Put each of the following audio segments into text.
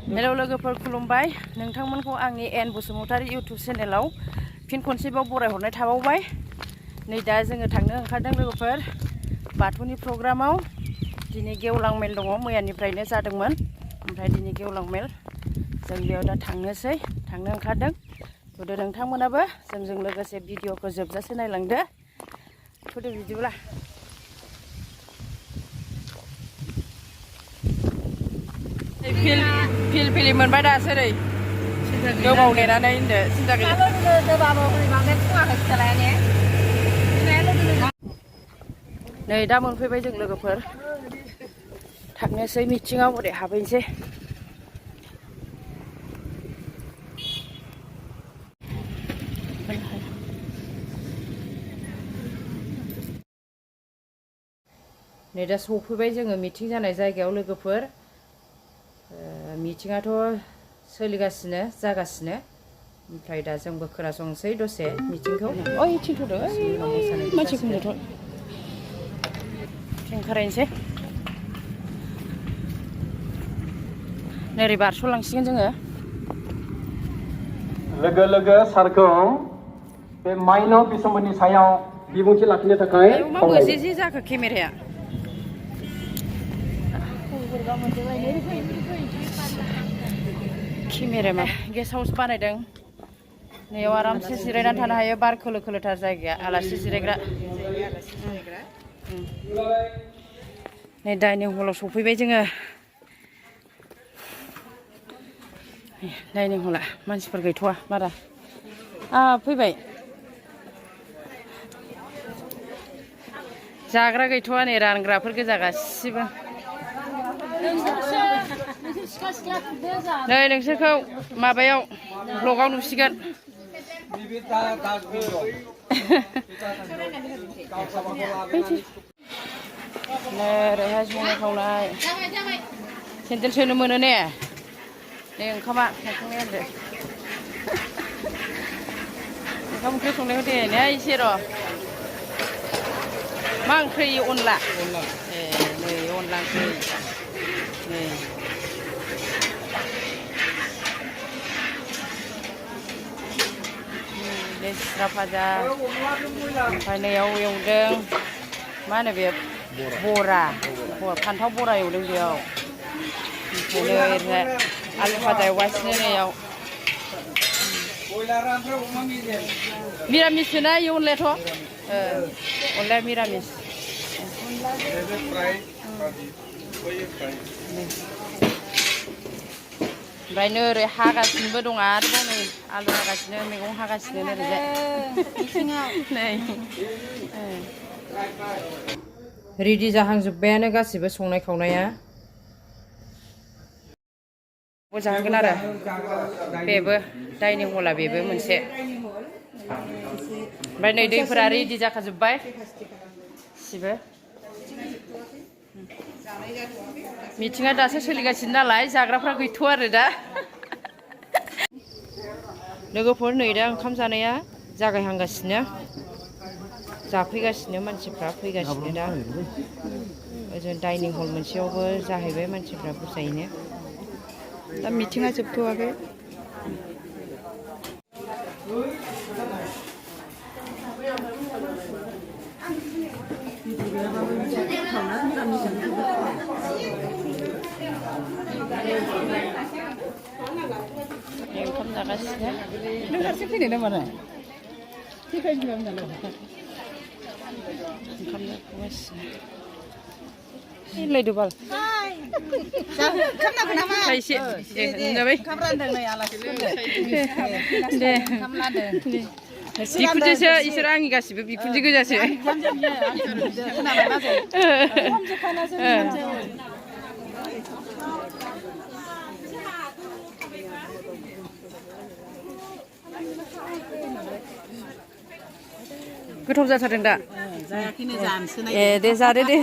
Hello लोगोफोर खुलुमबाय नोंथांमोनखौ आंनि एन बसुमतारी इउटुब चेनेलाव फिन खनसेबाव बरायहरनाय थाबावबाय। नै दा जोङो थांनो ओंखारदों लोगोफोर बाथौनि प्रग्रामाव। दिनै गेवलां मेल दङ, मैयानिफ्रायनो जादोंमोन। ओमफ्राय दिनै गेवलां मेल जों बेयाव दा थांनो ओंखारदों। थुदो नोंथांमोनाबो जोंजों लोगोसे भिडिअखौ जोबजासे नायलांदो। थुदो बिदिब्ला। फिल मोनबाय दासो नै गोबाव नेनानै होनदो सिन्था गैया। नै दा मोनफैबाय जों लोगोफोर थांनोसै मिटिङाव ओरै हाबहैनोसै। नै दा सफैबाय जोङो मिटिं जानाय जायगायाव लोगोफोर। मिटिङाथ' सोलिगासिनो जागासिनो। ओमफ्राय दा जोंबो खोनासंसै दसे मिटिंखौ। ओइ थिनथ'दो मानसिखौनोथ' ओंखारहैनोसै। नोरै बारस'लांसिगोन जोङो। लोगो लोगो सारखौ बे माइनाव बिसम्बिनि सायाव बिबुंथि लाखिनो थाखाय खावलायो। जे जाखो केमेराया केमेरामा गेस्ट हाउस बानायदों। नैयाव आरामसे जिरायनानै थानो हायो, बार खोलो खोलोथार जायगाया, आलासि जिरायग्रा। नै डाइनिं हलाव सफैबाय जोङो। डाइनिं हला मानसिफोर गैथ'वा बारा। फैबाय जाग्रा गैथ'वा, नै रानग्राफोर गोजा गासिबो। नै नोंसोरखौ माबायाव ब्लगाव नुसिगोन। ओरैहाय संनाय खावनाय सेन्देल सोनो मोनो ने? नै ओंखामा संखांनाय होनदो। ओंखाम ओंख्रि संनायखौ दे ने एसे र'। मा ओंख्रि? अनला। ए नै अनला ओंख्रि। नै लेस्रा भाजा, ओमफ्राय नैयाव एवदों मा होनो बे बरा, फान्थाव बरा एवदों बेयाव। ओमफ्राय ओरैहाय आलु भाजा एवगासिनो नैयाव। मिरामिससोना इयो अनलायाथ'? अनलाया मिरामिस। ओमफ्राय नै ओरै हागासिनोबो दं आरोबाव नै आलु हागासिनो, मैगं हागासिनो ओरैजाय। नै रेडि जाहांजोब्बायानो गासिबो संनाय खावनाया। जाहांगोन आरो बेबो डाइनिं हला बेबो मोनसे। ओमफ्राय नै दैफोरा रेडि जाखाजोब्बाय गासिबो। मिटिङा दासो सोलिगासिनो नालाय जाग्राफ्रा गैथ'आ आरो दा। लोगोफोर नै दा ओंखाम जानाया जागायहांगासिनो। जाफैगासिनो मानसिफ्रा फैगासिनो दा। ओजों डाइनिं हल मोनसेयावबो जाहैबाय मानसिफ्रा बुरजायैनो। दा मिटिङा जोबथ'वाखै। ओंखाम जागासिनो। नों हारसिं फैनाय ना मानो? ओंखाम जागासिनो। लायदो बाल। थाइसे जाबाय। दे बिखुनजोसो इसोर आंनि गासिबो बिखुनजो गोजासो। गोथाव जाथारदों दा? ए दे जादो दे।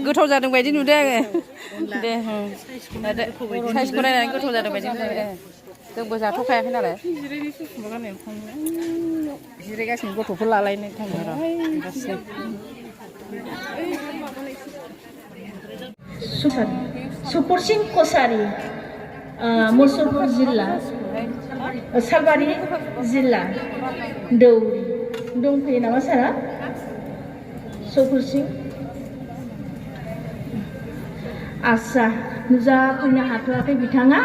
गोथाव जादों बायदि नुदों आङो। दे साइजखौ नायनानै गोथाव जादों बायदि नुदों। जोंबो जाथ'खायाखै नालाय। जिरायगासिनो गथ'फोर लालायनो थांगासिनो। सुपुरसिं कसारि मुसलपुर जिल्ला सालबारि जिल्ला दौरि दंफैयो नामा सारा सफुरसिं आस्सा नुजाफैनो हाथ'वाखै बिथाङा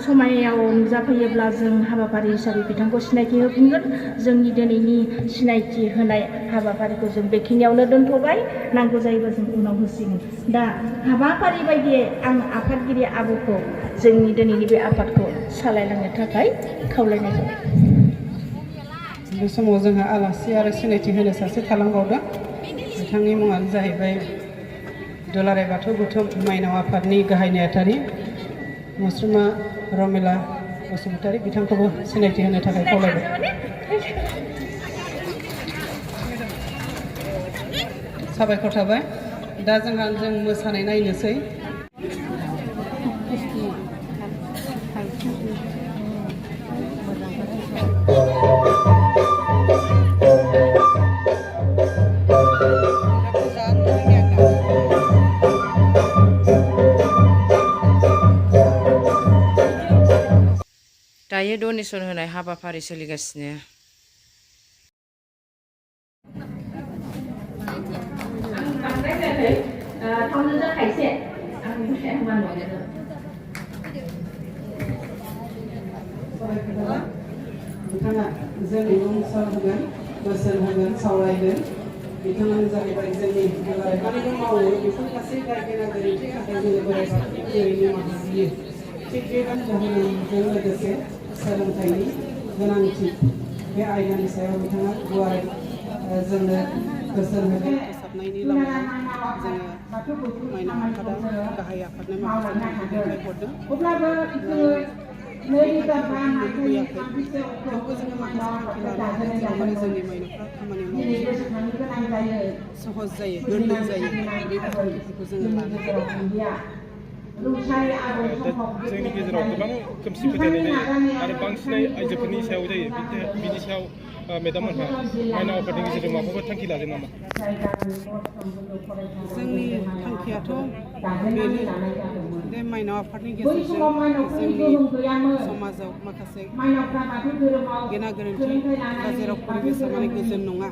समायाव नुजाफैयोब्ला जों हाबाफारि हिसाबै बिथांखौ सिनायथि होफिनगोन जोंनि दिनैनि सिनायथि होनाय हाबाफारिखौ जों बेखिनियावनो दोनथ'बाय नांगौ जायोबा जों उनाव होसिगोन दा हाबाफारि बायदियै आं आफादगिरि आब'खौ जोंनि दिनैनि बे आफादखौ सालायलांनो थाखाय खावलायनाय जाबाय बे समाव जोंहा आलासि आरो सिनायथि होनो सासे थालांबावदों बिथांनि मुङानो जाहैबाय दुलाराय बाथौ गौथुम माइनाव आफादनि गाहाय नेहाथारि मुस्रिमा रमिला बसुमतारी बिथांखौबो सिनायथि होनो थाखाय खावलायबाय साबायखर थाबाय दा जों मोसानाय नायनोसै दायो डनेसन होनाय हाबाफारि सोलिगासिनो बिथाङा जोंनि बुंसार होगोन बोसोन होगोन सावरायगोन बिथाङानो जाहैबाय जोंनि दुलाराय खामानि मावो बेफोर गासै गायगेना गोरोन्थि थाखाय जोङो बोराइ बाथौखौ जेरै निमाहा बियो थिग बे बाथ्रा होनायजों लोगोसे सोलोंथाइनि गोनांथि बे आयदानि सायाव बिथाङा गुवारै जोंनो बोसोन होगोन फोसाबनायनि लामायाव जोङो माइनाव आफादा गाहाय आफादनो माखासे थांखि दैथायहरदों लुबैयाखै थेवबो जोङो माखासे थांखि लानो हादों जेराव माने जोंनि माइनावफ्रा खामानि मावनो सहज जायो गोरलै जायो बेफोर थांखिफोरखौ जोङो लानो हादों जोंनि गेजेराव गोबां खोमसि फोथायनाय जायो आरो बांसिनै आइजोफोरनि सायाव जायो बिनि सायाव मेडाममोनहा माइनाव आफादनि गेजेरजों माबाफोर थांखि लादों नामा जोंनि थांखियाथ' बेनो बे माइनाव आफादनि गेजेरजों जोंनि समाजाव माखासे गेना गोरोन्थि बा जेराव परिबेसा माने गोजोन नङा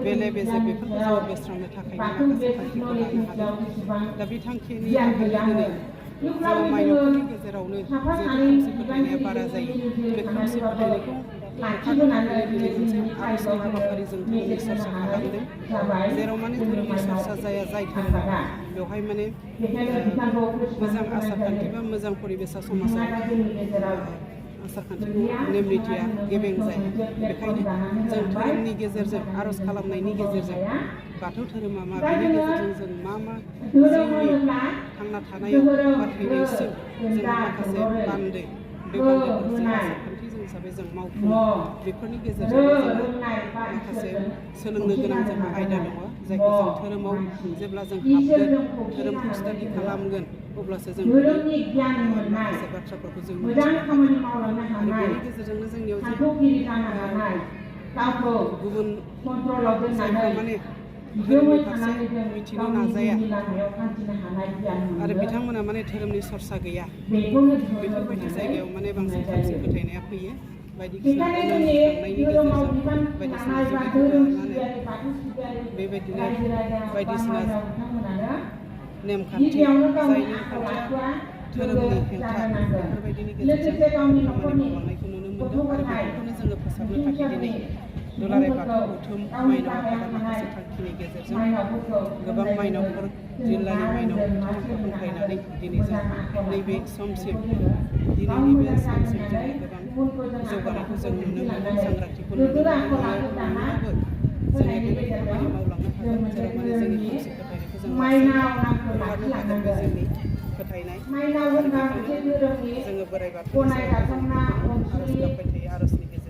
बेले बेजे बेफोरखौ जोङो बोस्रांनो थाखायनो माखासे थांखिखौ लानो हादों दा बे थांखिनि थाखायनो दिनै जोङो माइनावफोरनि गेजेरावनो जिहेतु खोमसि फोथायनाया बारा जायो बे खोमसि फोथायनायखौ होखारनो थाखायनो दिनै मोनसे आर'जनि हाबाफारि जों धोरोमनि चर्चा खालामदों जेराव माने धोरोमनि चर्चा जाया जाय धोरोमाव बेवहाय माने मोजां आसारखान्थि बा मोजां परिबेसा समाजाव आसारखान्थिखौ नेम निथिया गेबें जायो बेखायनो जों धोरोमनि गेजेरजों आर'ज खालामनायनि गेजेरजों बाथौ धोरोमा मा बेनि गेजेरजों जों मा जिउनि थांना थानायाव बा थैनायसिम जों माखासे बान्दो बे बान्दोफोर जों आसारखान्थि हिसाबै जों मावफुङो बेफोरनि गेजेरजों जोङो माखासे सोलोंनो गोनां जोंहा आयदा दङ जायखौ जों धोरोमाव जेब्ला जों हाबगोन धोरोमखौ स्टाडि खालामगोन अब्लासो जों माखासे बाथ्राफोरखौ जों मिथिनो हागोन आरो बेनि गेजेरजोंनो जोंनियाव गुबुन जायफ्रा माने धोरोमनि फारसे मिथिनो नाजाया आरो बिथांमोना माने धोरोमनि सरसा गैया बेफोरबायदि जायगायाव माने बांसिन खोमसि फोथायनाया फैयो बायदिसिना थांनायनि गेजेरजों बायदिसिना बेबायदिनो बायदिसिना नेमखान्थि जाय नेमखान्थिया धोरोमनि हेंथा बेफोरबायदिनि गेजेरजों खामानि मावलांनायखौ नुनो मोनदों आरो बेफोरखौनो जोङो फोसाबनो थाखाय दिनै दुलाराय बाथौ गौथुम माइनाव आफादा माखासे थांखिनि गेजेरजों गोबां माइनावफोर जिल्लानि माइनावफोरखौ हांख्रायनानै दिनै जों नैबे समसिम दिनैनि बे समसिम जोङो गोबां जौगानायखौ जों नुनो मोनो सांग्रांथिखौ नुनो मोनो इयुनावबो जोङो बेबायदि खामानि मावलांनो हागोन जेराव माने जोंनि खोमसि फोथायनायखौ जों होखारनो हागोन बे जोंनि फोथायनाय आरो बेखायनो जोङो बोराइ बाथौनि सायाव जों आर'ज गाबबाय थायो आर'जनि गेजेरजों